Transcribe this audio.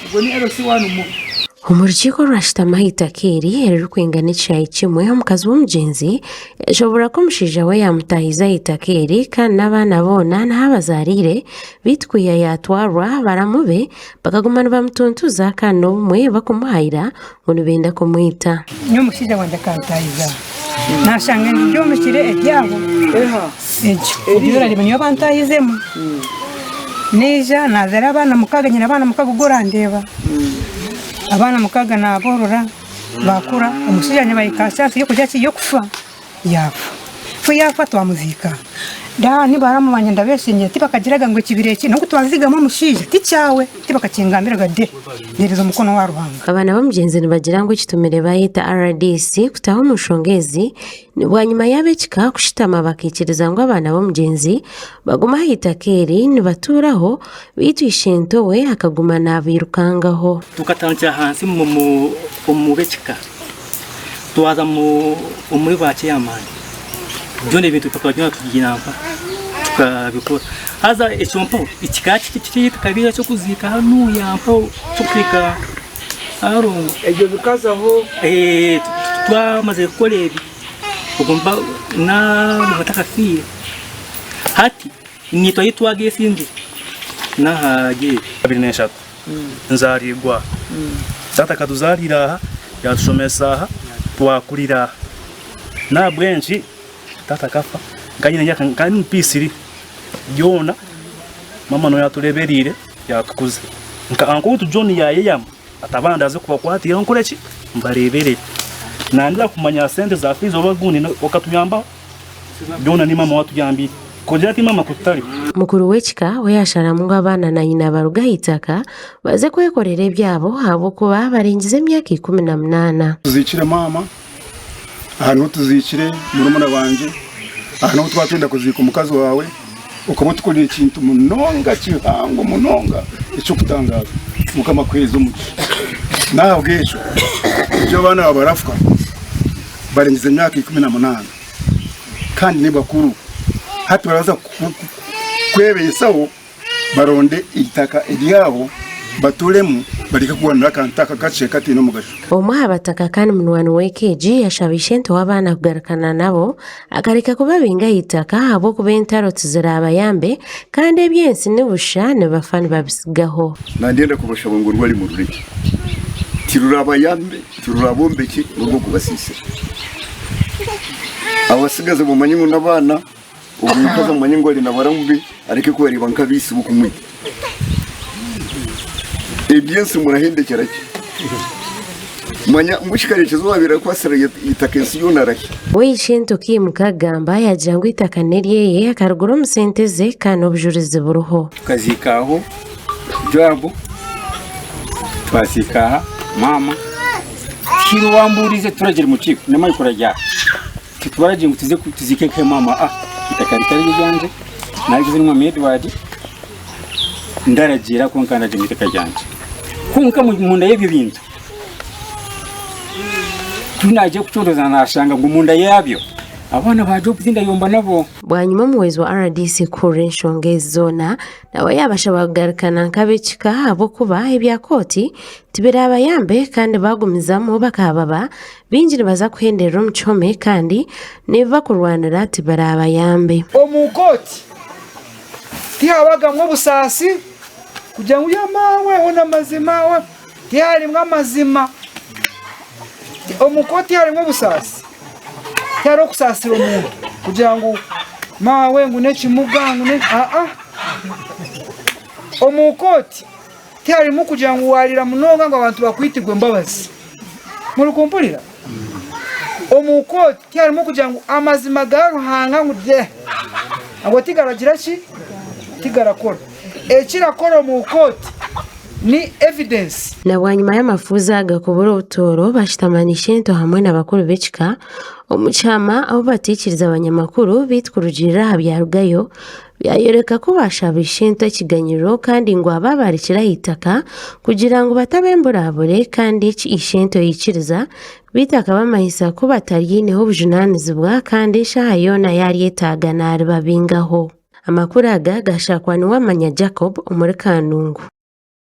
Ogwo ni LC one mubi. Omu rukiiko orwashutami aha itaka eri eririkwingana ekishaayi kimwe, omukazi w'omugyenzi yashoboorora ku omushaija we yaamutaahize aha itaka eri kandi n'abaana boona niho abazaariire beitu kwiha yaatwarwa baramu be bakaguma nibamutuntuza kandi n'obumwe barikumuhayira ngu nibenda kumwita. Nyowe omushaija wangye akantaahiza aha naashanga enju gyomekire eri aho egyo egyo orareeba niyo bantaahizemu naija naazaara abaana mukaaga nyine abaana mukaaga ogu orandeeba abaana mukaaga naaborora baakura omushaija wangye bahika aha chance y'okugira ki y'okufa yaafa ku yaafa twamuziika ni baramu bangye ndabeeshengyera tibakagiraga ngu ekibira eki n'oku twazigamu omushaija tikyawe tibakakingambiraga de mpereza omukono wa Ruhanga. Abaana b'omugyenzi nibagira ngu ekitumire baayeta rdc kutaha omu nshonga ezi ni bwanyima y'ab'ekika kushutama bakaikiriza ngu abaana b'omugyenzi bagume aha itaka eri nibatuuraho beitu ishento we akaguma nabairukangaho. Tukatandikira ahansi omu b'ekika twaza omuri ba chairman byona ebintu tukaba tubiine mpa tukabikora haza ekyo mpaho kikaba kiri eky'okuziika hanuya mpaho ky'okuhika aha Rongo. Ebyo bikazaho? Twamazire kukora ebi ogwo naaba atakafiire hati naitwe ahu twageesingire n'aha geeti. 23 nzaarigwa aha. Taata akatuzaarira aha, yaatushomesa aha, twakurira aha. N'ahabw'enki taata akafa nkaba nyine emyaka nkaba ndi omu P3 byona maama niwe yaatureebereire yaatukuza. Nka uncle waitu John yaayeyama ati abaana ndaaze kubakwatiraho nkore ki? Mbareeberere. Nandira kumanya sente za fees oba gundi okatuyambaho. Byona ni maama owatuyambire. Ku ogira ati maama ku tutariho. Mukuru w'ekika we yaasharamu ngu abaana na nyina baruge aha itaka baze kwekorera ebyabo ahabw'okuba barengize emyaka 18. Tuziikire maama, aha niho tuziikire murumuna wangye, aha niho twaba twenda kuziika omukazi waawe, okaba otukorire ekintu munonga kihango munonga eky'okutangaaza. Mukama akuheereze omugisha. N'ahabw'ekyo ekyo abaana baaba barafa barengize emyaka 18 kandi ni bakuru hati barabaasa kwebeesaho baronde eitaka eryabo batuuremu bareke kurwanira akantu aka kakye kataine omugasho. Omwe aha bataka kandi munywani w'eka egi yashaba ishento w'abaana kugarukana nabo akareka kubabinga aha itaka ahabw'okuba entaro tiziraabayambe kandi eby'ensi ni busha nibafa nibabitsigaho. Nandenda kubashaba ngu orwari mururekye, tirurabayambe, tirurabombekye n'orw'okubasiisira. Abasigazi mumanye ngu n'abaana, ogwo mukazi amanye ngu ari na baramu be, areke kubareeba nk'abaitsi b'okumwita. Eby'ensi murahendekyera ki? Manya ngu ekikarekyeza owaabaire akwasire eitaka ensi yoona arahi? We Ishento Kim Kagamba yaagira ngu eitaka n'eryeye akarigura omu sente ze kandi n'obujurizi buriho. Tukaziika aho Joabu, twaziika aha maama. Tihaine owambuurize turagire omu rukiiko namanya kuragya aha. Titwaragiire ngu tuze tuziike nka maama ah eitaka ritari eryangye nariguze n'omwami Edward ndaragiira kwonka ndagye omu itaka ryangye. Kwonka munda y'ebyo bintu ku naagiye kucondooza naashanga ngu munda yaabyo abaana ba Job tindayomba nabo. Bwanyima omuhwezi wa RDC kuhurira enshonga ezi zoona nawe yaabashaba kugarukana nk'ab'ekika ahabw'okuba ebya kooti tibiraabayambe kandi baagumizamu bakahababa baingi nibaza kuhenderera omu kihome kandi n'ebi bakurwanira tibiraabayambe. Omu kooti tihabagamu obusaasi kugira ngu yamaawe hoona amazima tiharimu amazima. Omu kooti tiharimu obusaasi, tihariho okusaasira omuntu kugira ngu maawe ngu n'ekimuga ngu aa. Omu kooti tiharimu kugira ngu waarira munonga ngu abantu bakwitirwe embabazi. Murikumpurira? Omu kooti tiharimu kugira ngu amazima ga Ruhanga ngu de ago tigaragira ki? Tigarakora. Ekirakora omu kooti ni evidence. Na bwanyima y'amafuuzi aga kubura obutooro, bashutama na ishento hamwe na bakuru b'ekika omu kihama ahu bataikiriza abanyamakuru beitu kurugiirira aha byarugayo byayoreka ku baashaba ishento ekiganyiro kandi ngu aba abarekire aha itaka kugira ngu bataba emburabure kandi eki ishento yaikiriza beitu akabamanyisa ku bataryineho obujunaanizibwa kandi eshaaha yoona yaaryetaaga naaribabingaho. Amakuru aga gaashakwa Niwamanya Jacob omuri Kanungu.